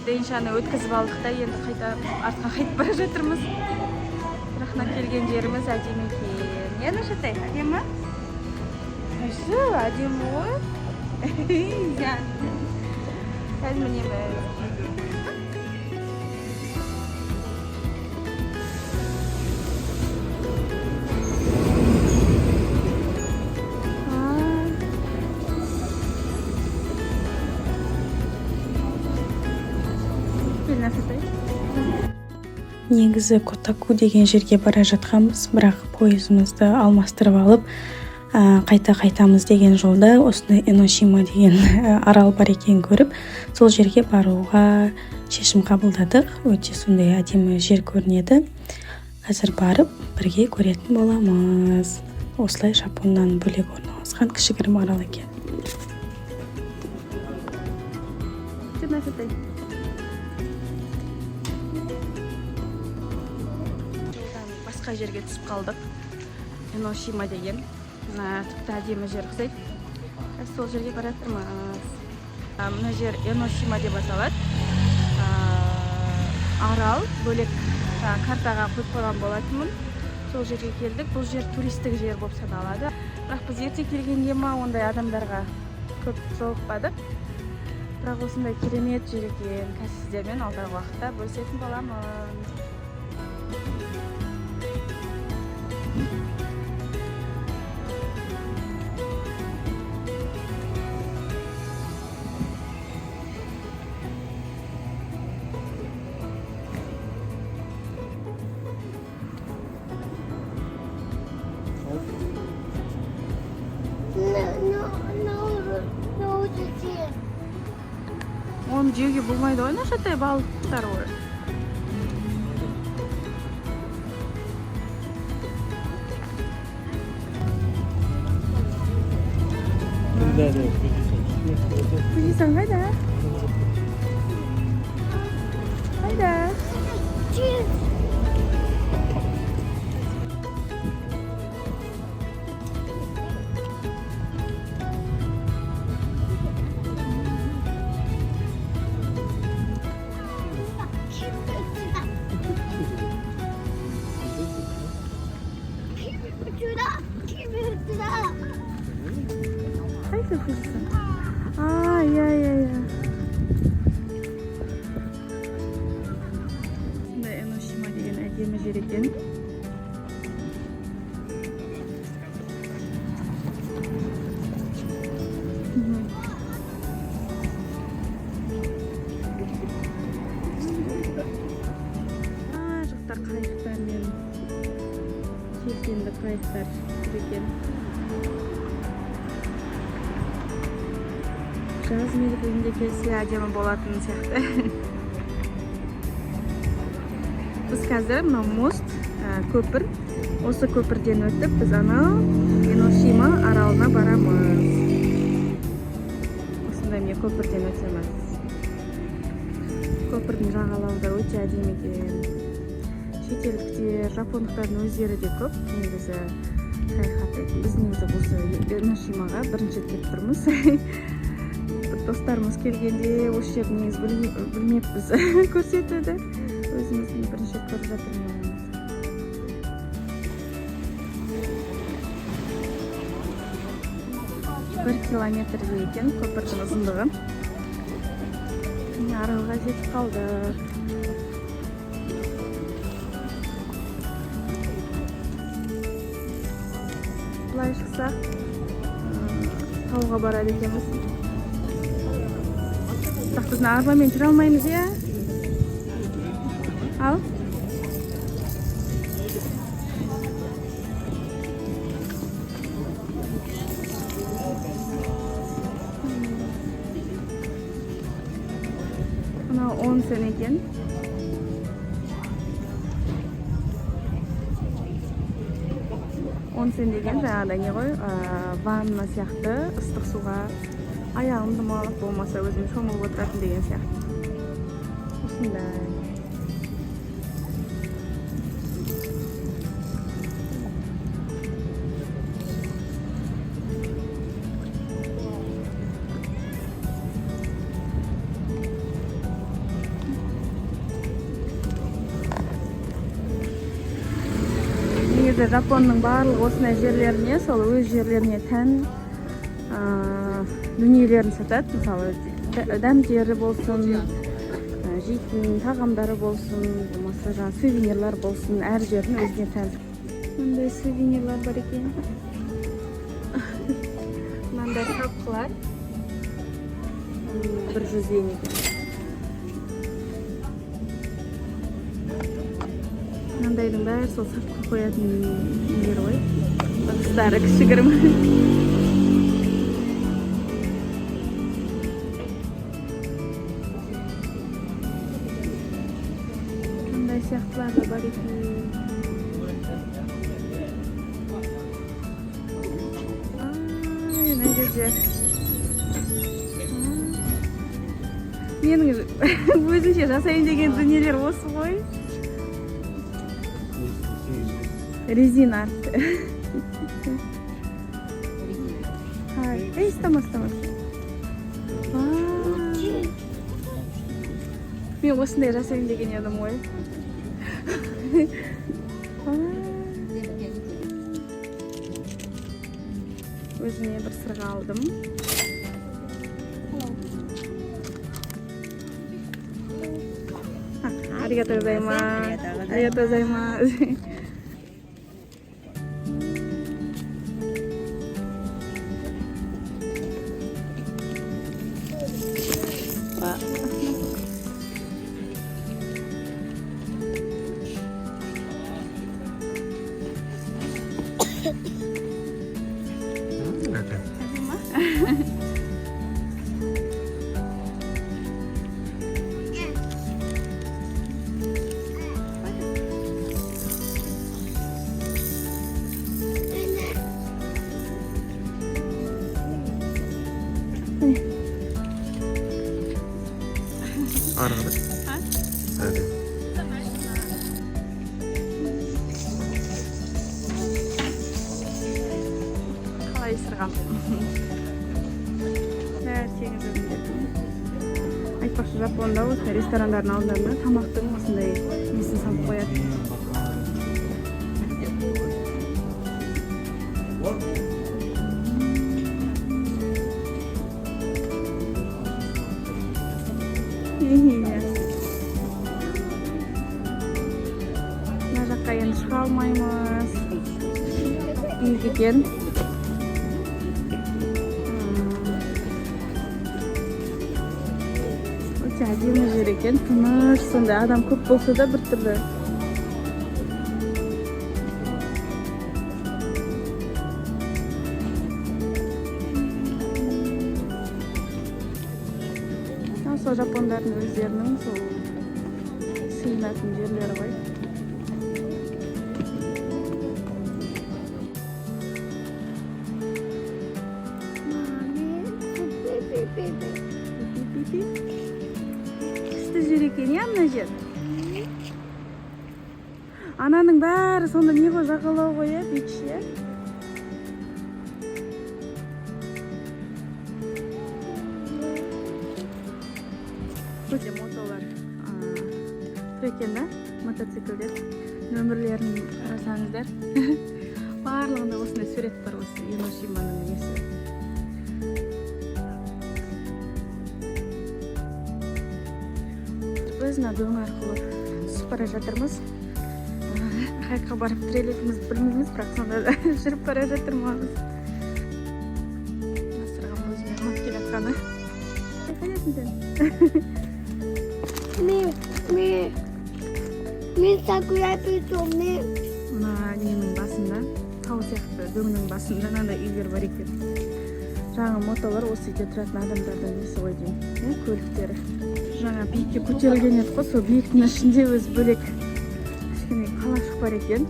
Деншаны өткізіп алдық та, енді қайта артқа қайтып бара жатырмыз. Бірақ мына келген жеріміз әдемі екен. Иә, Нашатай, әдемі? Қайсы, әдемі ғой. Иә. Қазір мінеміз. Кел, Нашатай. Негізі Котаку деген жерге бара жатқанбыз, бірақ пойызымызды алмастырып алып, қайта қайтамыз деген жолда осындай Эношима деген арал бар екенін көріп, сол жерге баруға шешім қабылдадық. Өте сондай әдемі жер көрінеді. Қазір барып бірге көретін боламыз. Осылай Жапоннан бөлек орналасқан кішігірім арал екен. Жүр, Нашатай. Жолдан басқа жерге түсіп қалдық. Эношима деген. Мына тіпті әдемі жер ұқсайды. Қазір сол жерге бара жатырмыз. Мына жер Эношима деп аталады. Арал бөлек картаға қойып қойған болатынмын. Сол жерге келдік. Бұл жер туристік жер болып саналады. Бірақ біз ерте келгенге ма, ондай адамдарға көп жолықпадық. Бірақ осындай керемет жер екен. Қазір сіздермен алдағы уақытта бөлісетін боламын. No, no, no. Оны жеуге болмайды ғой, Нашатай, балықтар ғой. Да, да. Фудзисан қайда? Қайда? Cheese. Қайсы Фудзисан? А, иә, иә, иә. Осындай Эношима деген әдемі жер екен. А, жақта қайықтар мен желкенді қайықтар тұр екен. Жаз мезгілінде келсе, әдемі болатын сияқты. Біз қазір мынау мост, көпір, осы көпірден өтіп, біз анау Эношима аралына барамыз. Осындай міне көпірден өтеміз. Көпірдің жағалауы да өте әдемі екен. Шетелдіктер, жапондықтардың өздері де көп негізі саяхаттайтын. Біз негізі осы Эношимаға бірінші рет келіп тұрмыз. Бір достарымыз келгенде осы жерді негізі білмеппіз, көрсетеді. Өзіміз бірінші рет көріп жатырмыз. 1 километрдей екен көпірдің ұзындығы. Міне, аралға жетіп қалдық. Былай шықсақ, тауға барады екенбіз. Бірақ біз мына арбамен жүре алмаймыз, иә? Ал? Мынау онсен екен. Онсен деген жаңағыдай не ғой, ванна сияқты, ыстық суға аяғыңды малып, болмаса өзің шомылып отыратын деген сияқты. Осындай. Негізі Жапонның барлық осындай жерлеріне, сол өз жерлеріне тән дүниелерін сатады. Мысалы, дәмдері болсын, жейтін тағамдары болсын, болмаса жаңағы сувенирлар болсын, әр жердің өзіне тән. Мындай сувенирлар бар екен. Мынандай сапқылар 100 йен екен. Мынандайдың бәрі сол сапқа қоятын нелер ғой, ыдыстары кішігірім. Мындай сияқтылар да бар екен. Ай, мына жерде менің өзімше жасайын деген дүниелер осы ғой. Резин арт. Ай, ей, ұстама, ұстама. Вау. Мен осындай жасайын деген едім ғой. Вау. Өзіме бір сырға алдым. ありがとうございます。ありがとうございます。わ。 Ары қарай. Әде. Қалай сырғам? Бәрі теңіз өнімдері. Айтпақшы, Жапонда осындай ресторандардың алдарына тамақтың осындай несін салып қояды. Иә. Мына жаққа енді шыға алмаймыз. Биік екен. Өте әдемі жер екен, тыныш, сондай адам көп болса да біртүрлі. Мынау сол жапондардың өздерінің сол сыйынатын жерлері ғой. Мами, пи-пи-пи-пи. Пи-пи-пи. Күшті жер екен, иә, мына жер. Ананың бәрі сонда не ғой, жағалау ғой, иә, бич, иә? Өте мотолар, тұр екен да, мотоциклдер. Нөмірлерін қарасаңыздар. Барлығында осындай сурет бар, осы Еношиманың несі. Біз мына дөң арқылы түсіп бара жатырмыз. Қай жаққа барып тірелетінімізді білмейміз, бірақ сонда да жүріп бара жатырмыз. Мына сырғам өзіме ұнап келе жатқаны. Қайдасың сен? Мен, мен, мен сакура пису, мен. Мына ненің басында, тау сияқты дөңнің басында мынандай үйлер бар екен. Жаңа мотолар осы үйде тұратын адамдардың несі ғой деймін, иә, көліктері. Жаңа биікке көтерілген едік қой, сол биіктің ішінде өзі бөлек кішкене қалашық бар екен.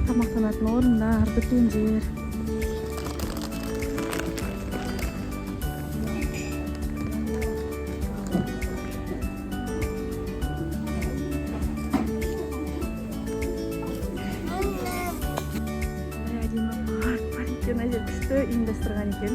Тамақтанатын орындар, дүкендер. Әдемі парк бар екен, ана жер күшті ұйымдастырған екен.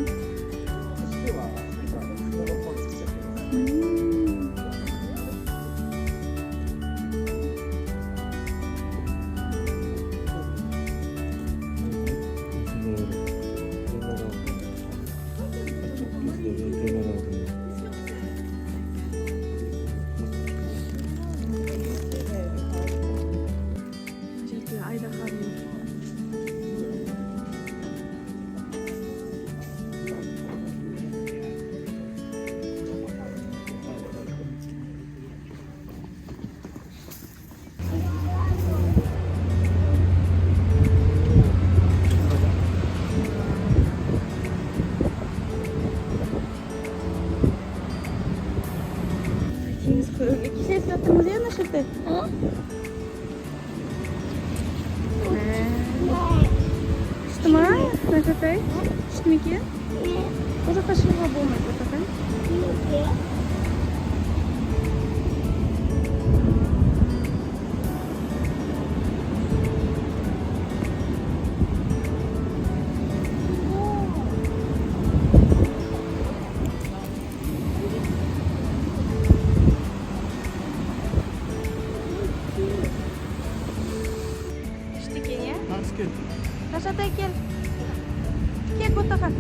Нашатай? А? Күшті ма, Нашатай? Күшті ме екен? Не. Ол жаққа шығуға болмайды, Ботақан. Неге? Күшті екен, иә? Нас кел. Нашатай, кел. Кел, Ботақан.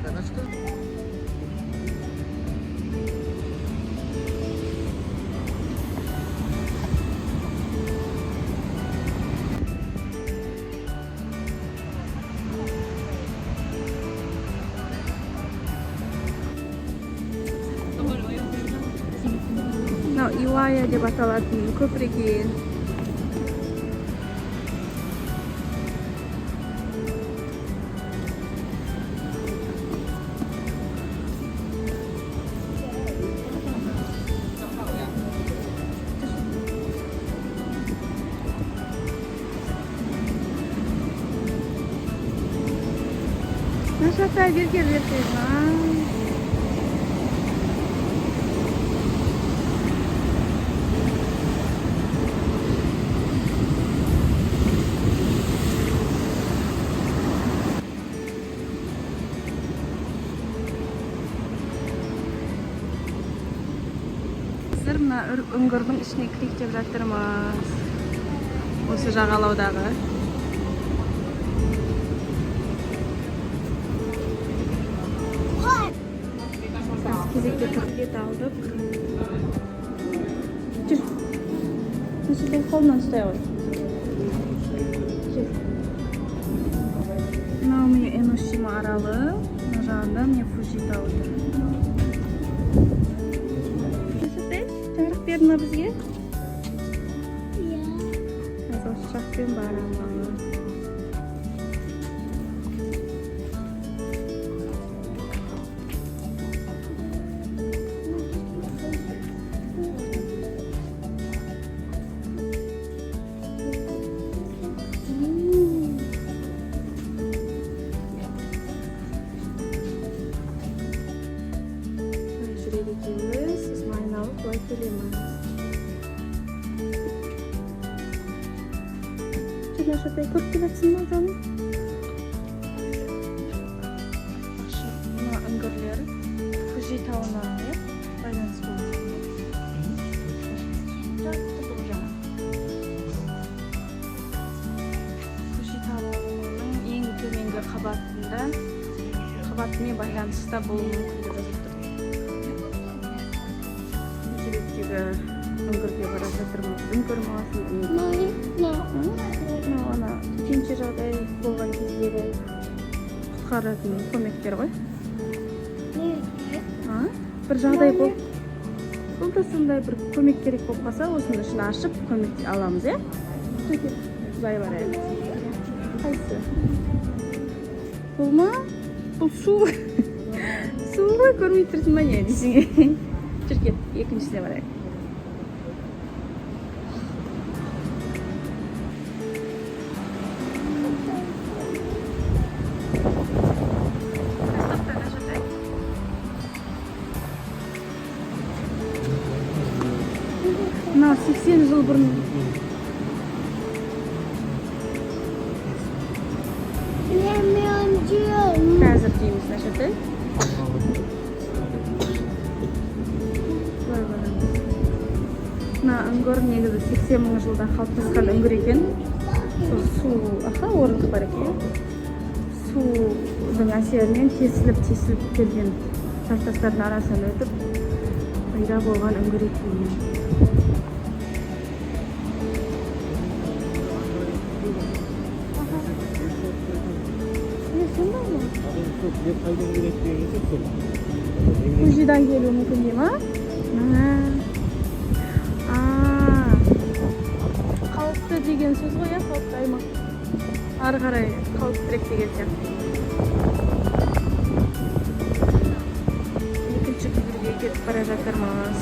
Нашатай. Мынау Илая деп аталатын көпір екен. Нашатай, бері кел, бері кел. А. Қазір мына үңгірдің ішіне кірейік деп жатырмыз. Осы жағалаудағы. Қазір кезекте тұрып билет алдық. Жүр. Нашатай, қолынан ұстай ғой. Жүр. Мынау міне Эношима аралы. Мына жағында міне Фужи тауы тұр. Нашатай, жарық берді ма бізге? Иә. Қазір осы жақпен барамыз. Былай жүреді екенбіз, сосын айналып былай келеміз. Жүр, Нашатай, көріп келе жатсың ба, жаным? Мына үңгірлер Фужи тауына, иә, байланыс болуы мүмкін. Тұрды ғой жаңа. Фужи тауының ең төменгі қабатымен байланыста болуы мүмкін деп жазылып тұр. Екінші үңгірге бара жатырмыз. Үңгір ма, сонда не? Мына. Мынау ана төтенше жағдай болған кездегі құтқаратын көмектер ғой. Неге? А? Бір жағдай болып, бұл да сондай бір көмек керек болып қалса, осының ішін ашып көмек аламыз, иә? Былай барайық. Қайсы? Бұл ма? Бұл су. Су ғой, көрмей тұрсың ба не десең. Жүр, кет, екіншісіне барайық. Тоқта, Нашатай. Мынау 80 жыл бұрын. Мен жеймін. Қазір жейміз, Нашатай. Былай барамыз. Мына үңгір негізі 80 мың жылда қалыптасқан үңгір екен. Сол су, аха, орындық бар екен. Судың әсерінен тесіліп тесіліп келген жартастардың арасынан өтіп пайда болған үңгір екен. Не, сондай ма? Не, қайдан келеді деген сол. Фужидан келуі мүмкін дей ма? А, қауіпті деген сөз ғой, иә, қауіпті аймақ. Ары қарай қауіптірек деген сияқты. Екінші үңгірге кетіп бара жатырмыз.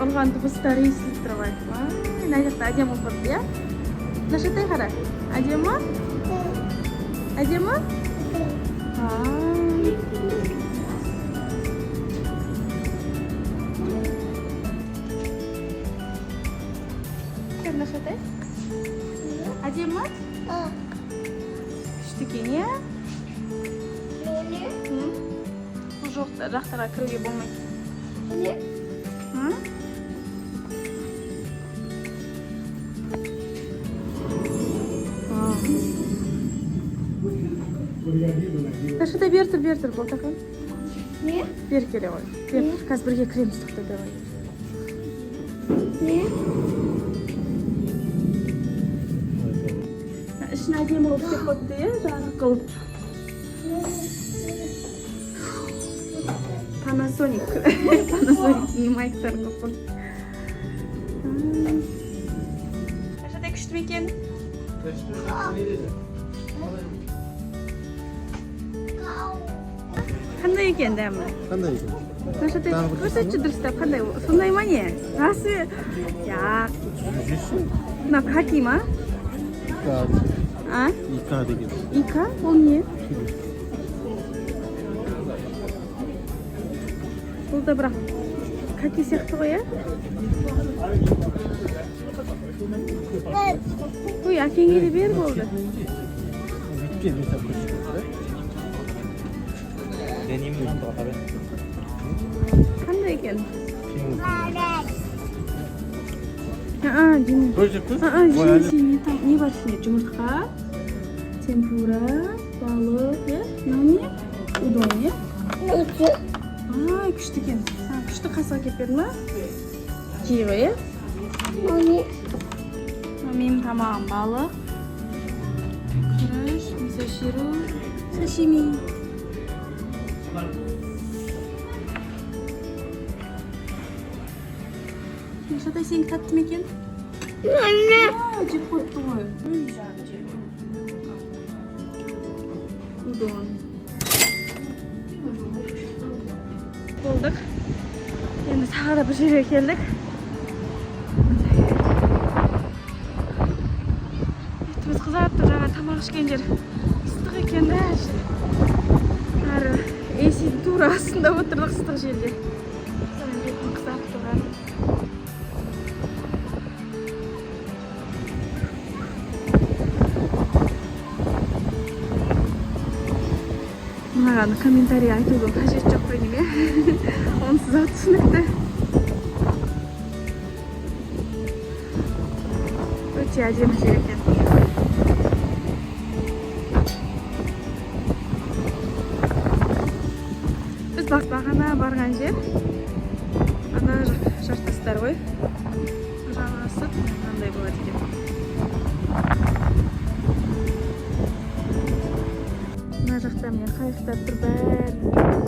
Ұрған дыбыстары естіліп тұр ғой. Вай, мына жақта әдемі болып қойыпты, иә? Нашатай, қара. Әдемі? Әдемі? Вай. Көр, Нашатай. Әдемі? Күшті екен, иә? Не? М? Бұл жақтарға кіруге болмайды. Не? М? Вау. Нашатай, бері тұр, бері тұр, Ботақан. Не? Бері келе ғой. Бері тұр, қазір бірге кіреміз, тоқта, давай. Не? Ішін әдемі қылып істеп қойыпты, иә, жарық қылып. Панасоник. Панасониктің майктарын қойып қойыпты. Нашатай, күшті ме екен? Қандай екен дәмі? Қандай екен? Нашатай, Тағы бір көрсетші дұрыстап, қандай? Сондай ма, не? Расы? Я. Мына каки ма? Ика. А? Ика деген. Ика? Ол не? Бұл да бірақ каки сияқты ғой, иә? Ой, әкеңе де бер, болды. Бүйтпе, мен саған көрсетіп тұр. デニムなんとか食べ Қандай екен? А, жеме. Көрсетіп тұр. А, жеме, сен не там, не бар ішінде? Жұмыртқа, темпура, балық, иә? Мынау не? Удон, иә? Ай, күшті екен. Саған күшті қасық әкеліп берді ма? Жей ғой, иә? Не? Мынау менің тамағым: балық, күріш, мисоширу, сашими. Нашатай, сенікі тәтті ме екен? А, жеп қойыпты ғой. Ой, жаным, жеп. Удон. Болдық. Енді тағы да бір жерге келдік. Бетіміз қызарып тұр, жаңа тамақ ішкен жер. Ыстық екен да. Әрі AC-дің тура астында отырдық ыстық жерде. Сонымен бетім қызарып тұрған. Маған комментарий айтудың қажеті жоқ қой деймін, иә? Онсыз ақ түсінікті. Өте әдемі жер екен. Біз бағана барған жер ана жақ, жартастар ғой, жалғасып мынандай болады екен. Мына жақта, міне, қайықтар тұр бәрі.